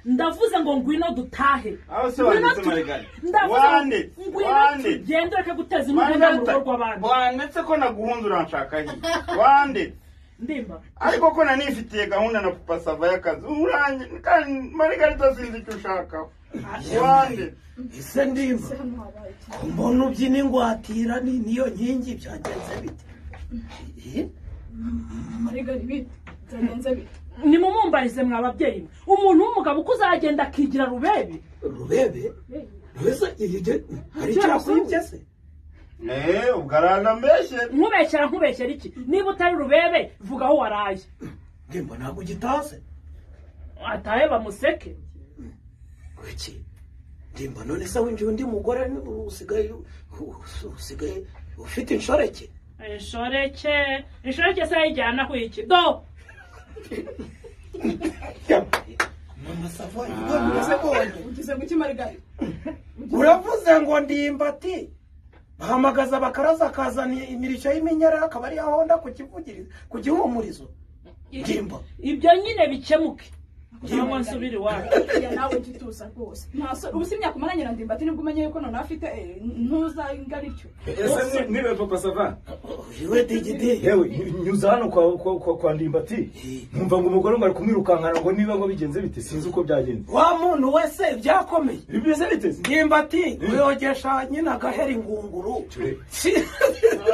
Ndavuze ngo ngwino dutahe. Ngwino reka guteza intugunda mu rugo rw'abandi. Wanditse ko naguhunze uranshaka he? Wanditse. Ndimba. Ariko ko nanifitiye gahunda na Papa Sava y'akazi. Urange kandi Margarita sinzi icyo ushaka. Wanditse. Ese Ndimba. Mbona ubyina ingwatira niyo nkingi byagenze bite? Margarita bite? Byagenze bite? Nimumumbarize mwa babyeyi umuntu w'umugabo uko uzagenda akigira rubebe rubebe wese hari icyo yakwibye se ubwo arana mbeshye nkubeshyera nkubeshyera iki niba utari rubebe vuga aho waraye Ndimba ntabwo ugitase atahe bamuseke iki Ndimba none se winjiye undi mugore usigaye ufite inshoreke inshoreke inshoreke se yijyana ku iki do Mama Sava uravuze ngo Ndimbati bahamagaza abakaraza akazana imirishyo y'iminyera akaba ari ahonda kukivugiriza ku gihumurizo Ndimba ibyo nyine bikemuke cyangwa nsubire iwacu nawe gituza rwose ubu si imyaka umaranye na Ndimbati nibwo umenye yuko noneho afite ntuza ingana ityo ese niwe Papa Sava yewe digidi yewe nyuza hano kwa Ndimbati nkumva ngo umugore ngo ari kumwirukankana ngo niba ngo bigenze bite sinzi uko byagenze wa muntu wese byakomeye bimeze bite Ndimbati uyogesha nyine agahera ingunguru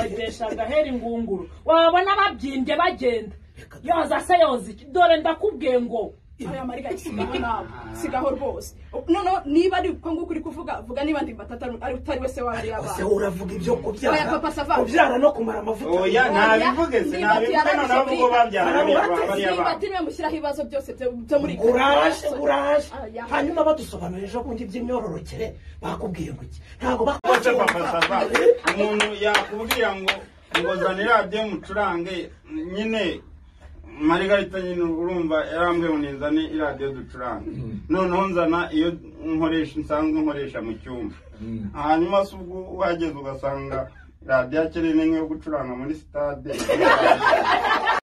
yogesha agahera ingunguru wabona babyimbye bagenda yoza se yoza iki dore ndakubwiye ngo aya Margarita sigaho nawe sigaho rwose noneho niba ari uko nguko uri kuvuga vuga niba Ndimbati atari wese wari abana se uravuga ibyo kubyara Papa Sava kubyara no kumara amavuta oya ntabivuge se ntabivuge noneho ubwo babyara Ndimbati niwe mushyiraho ibibazo byose byo muri uraje uraje hanyuma badusobanurira ejo bundi by'imyororokere bakubwiye ngo iki ntabwo bakubwiye Papa Sava umuntu yakubwira ngo ngo zana iradiyo mucurange nyine Margarita nyine urumva yarambwiye ngo nzane iradiyo ducuranga noneho nzana iyo nkoresha nsanzwe nkoresha mu cyumba hanyuma se ubwo uhageze ugasanga radiyo akeneye nk'iyo gucuranga muri sitade.